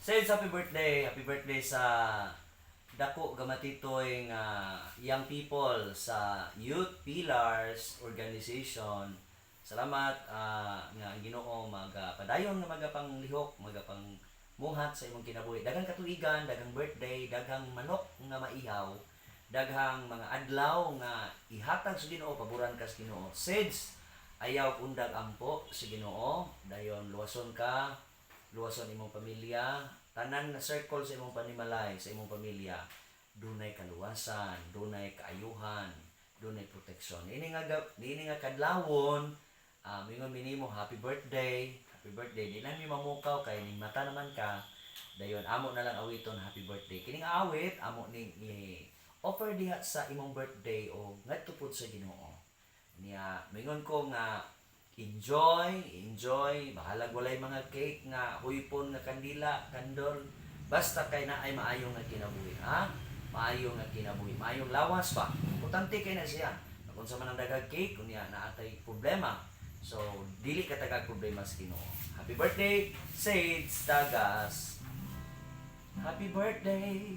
Sage, happy birthday. Happy birthday sa dako gamatitoy nga young people sa Youth Pillars Organization. Salamat nga ang Ginoo magapadayon nga magapanglihok, magapang muhat sa imong kinabuhi. Daghang katuigan, daghang birthday, daghang manok nga maihaw, daghang mga adlaw nga ihatag sa Ginoo, paboran ka sa Ginoo. Sage, ayaw undag ampo sa Ginoo, dayon luwason ka, luwason imong pamilya, tanan nga circle sa imong panimalay, sa imong pamilya, dunay kaluwasan, dunay kaayuhan, dunay proteksyon. Ini nga kadlawon, mingon mi nimo happy birthday, happy birthday. Di lang mi mamukaw kay ning mata naman ka. Dayon amo na lang awiton happy birthday. Kini nga awit amo ning i offer diha sa imong birthday o ngadto pud sa Ginoo. Niya mingon ko nga enjoy, enjoy, bahalag walay mga cake nga huypon nga kandila, kandol, basta kay naay maayo nga kinabuhi, ha? Maayo nga kinabuhi, maayong lawas pa. Importante kay na siya. Kung sa man ang dagag cake, unya naatay problema. So, dili ka tagag problema sa Ginoo. Happy birthday, Sage Tagas. Happy birthday,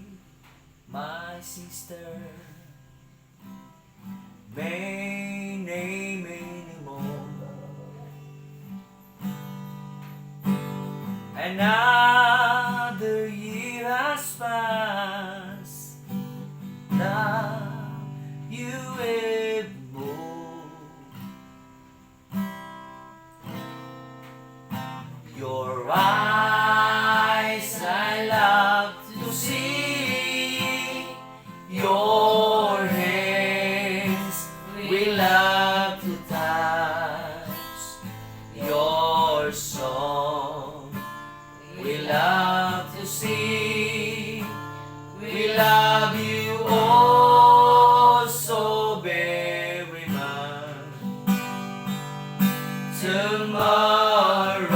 my sister. May name anymore. Another year has passed. Love you evermore. Your eyes I love to see. Your hands we love to touch. Your song we love to sing. We love you all so very much. Tomorrow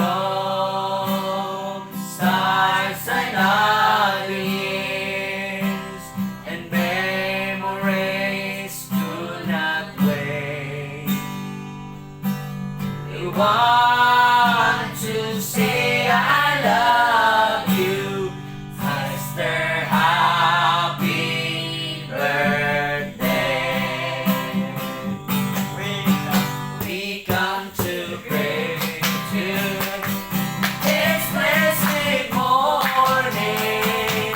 starts another years, and memories do not wait. We want to say I love you, sister. Happy birthday. We come to pray to this blessed morning.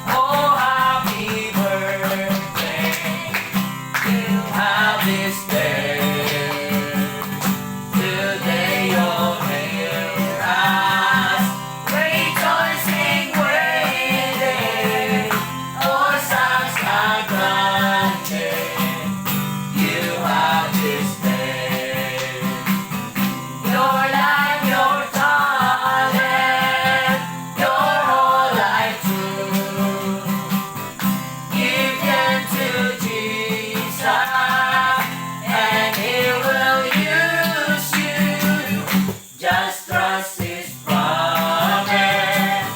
Oh, happy birthday you have this day. Today you'll hear us rejoicing, waiting for such a grand day. You have this day. Your life, your talent, your whole life too. Give them to Jesus, and He will use you. Just trust His promise.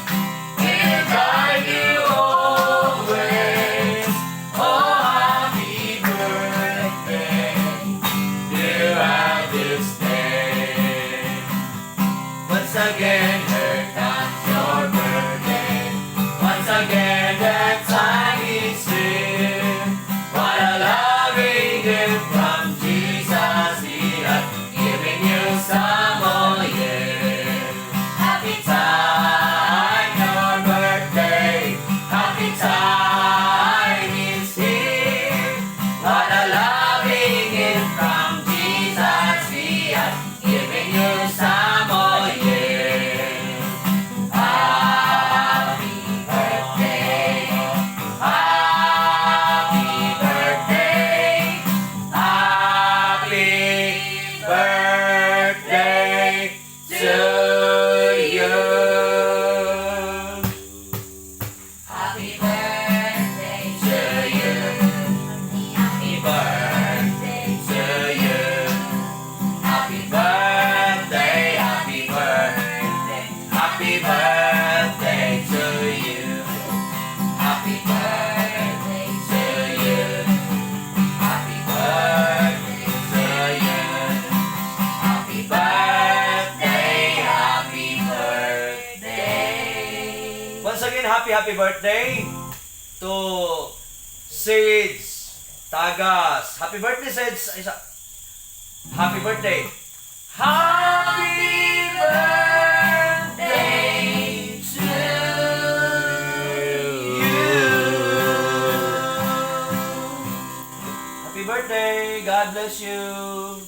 He'll guide you always. Oh, happy birthday. You have this day. Once again, here comes your birthday. Once again, that time is here. What a loving gift from Jesus. He has given you some more years. Happy time, your birthday. Happy time is here. What a loving gift from Jesus. He has given you some more years. Happy birthday. Happy birthday. Happy birthday to you. Happy birthday To you. Happy Happy birthday to you. Happy birthday, happy birthday, happy birthday to you. Happy birthday to you. Happy birthday to you. Happy birthday, happy birthday. Again, happy, happy birthday to Sage Tagas. Happy birthday, Sage. Isa. Happy birthday. Happy birthday to you. Happy birthday. God bless you.